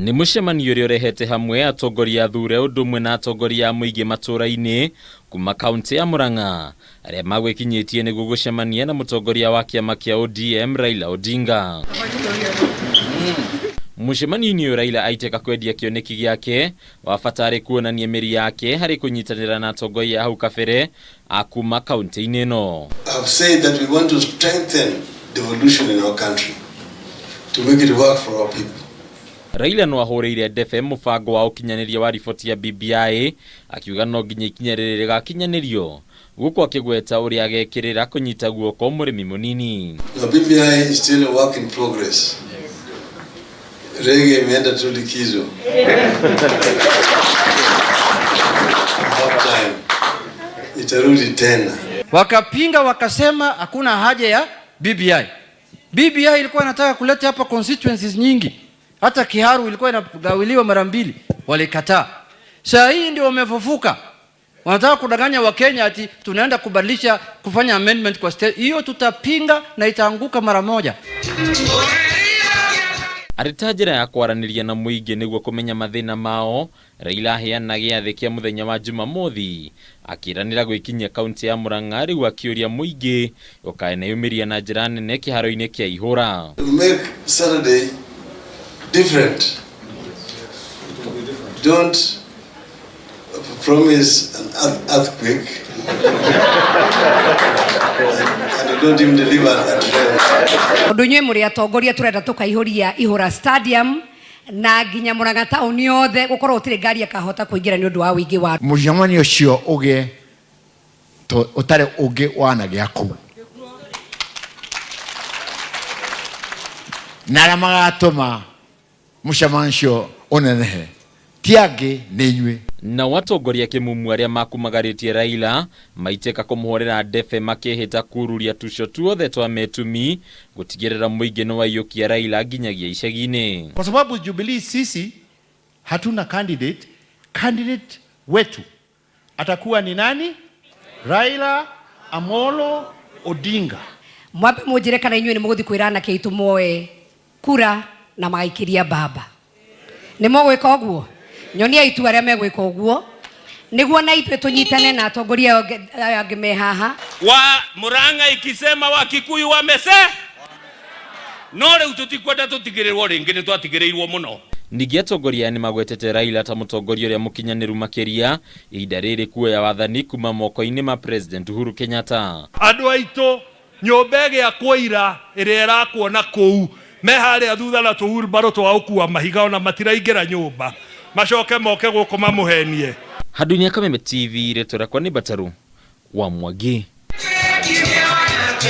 Nĩ mũcemanio ũrĩa ũrehete hamwe atongoria athure ũndũ ũmwe na atongoria a mũingĩ matũũra-inĩ kuma kaũntĩ ya Murang'a arĩa magwĩkinyĩtie nĩguo gũcemania na mũtongoria wa kĩama kĩa ODM Raila Odinga. Mũcemanio-inĩ ũyũ Raila aitĩka kwendia kĩoneki gĩake wa bata arĩ kuonania mĩri yake harĩ kũnyitanĩra na atongoria a hau kabere a kuma kaũntĩ-inĩ ĩno. I've said that we want to strengthen devolution in our country to make it work for our people. Raila no ahũrĩire ndebe mũbango wa ũkinyanĩria wa riboti ya BBI akiuga no nginya ikinya rĩrĩ rĩgakinyanĩrio gũkũ akĩgweta ũrĩa agekĩrĩra kũnyita guoko mũrĩmi mũnini. Now BBI is still a work in progress. Rege imeenda tu likizo. Have time. Itarudi tena. Wakapinga wakasema hakuna haja ya BBI. BBI ilikuwa inataka kuleta hapa constituencies nyingi, hata Kiharu ilikuwa inagawiliwa mara mbili, walikataa. Saa hii ndio wamefufuka, wanataka kudanganya Wakenya ati tunaenda kubadilisha kufanya amendment kwa state. Hiyo tutapinga na itaanguka mara moja. Arĩ ta njĩra ya kwaranĩria na mũingĩ nĩguo kũmenya mathĩna mao, Raila aheana gĩathĩ kĩa mũthenya wa Jumamothi akĩranĩra gwĩkinyia kaunti ya Murang'a rĩu akĩũria mũingĩ ũkaneyumĩria na njĩra nene kĩharo-inĩ kĩa Ihũra. To make Saturday different. Don't promise an earthquake and you don't even deliver a drought. Tondũ inyuĩ mũrĩ atongoria tũrenda tũkaihũria Ihũra Stadium na nginya Murang'a town yothe gũkorwo gũtirĩ ngari akahota kũingĩra nĩ ũndũ wa ũingĩ wa Mũcemanio ũcio ũgĩe ũtarĩ ũngĩ wanagĩa kũu. Na arĩa magatũma mũcemanio ũcio ũnenehe ti angĩ nĩ inyuĩ. Nao atongoria kĩmumu arĩa makumagarĩtie Raila maitĩka kũmũhũrĩra ndebe makĩhĩta kururia tuco tuothe twa metumi gũtigĩrĩra mũingĩ nĩwaiyũkia Raila nginyagia icagi-inĩ. Kwa sababu Jubilee sisi hatuna candidate, candidate wetu atakuwa ni nani? Raila Amolo Odinga. Mwambe mũnjĩre kana inyuĩ nĩ mũgũthiĩ kwĩra anake aitũ moe kura na magaikĩria mbamba. Nĩ mũgwĩka ũguo? Nyonia itu arĩa megwĩka ũguo nĩguo na ithuĩ tũnyitane na atongoria aya angĩ me haha. Wa Murang'a ikisema wa Kikuyu wamese no rĩu tũtikwenda tũtigĩrĩrwo rĩngĩ, nĩ twatigĩrĩirwo mũno. Ningĩ atongoria aya nĩmagwetete Raila ta mũtongoria ũrĩa mũkinyanĩru makĩria ihinda rĩrĩ kuoya wathani kuma moko-inĩ ma President Uhuru Kenyatta. Andũ aitũ nyũmba ĩgĩakwo ira ĩrĩa ĩrakwo na kũu me harĩa thutha na tũhurumbarũ twa gũkua mahiga ona matiraingĩra nyũmba macoke moke gũkũ mamũhenie. Handũ-inĩ ha Kameme TV, rĩtwa rĩakwa nĩ Mbataru wa Mwangi.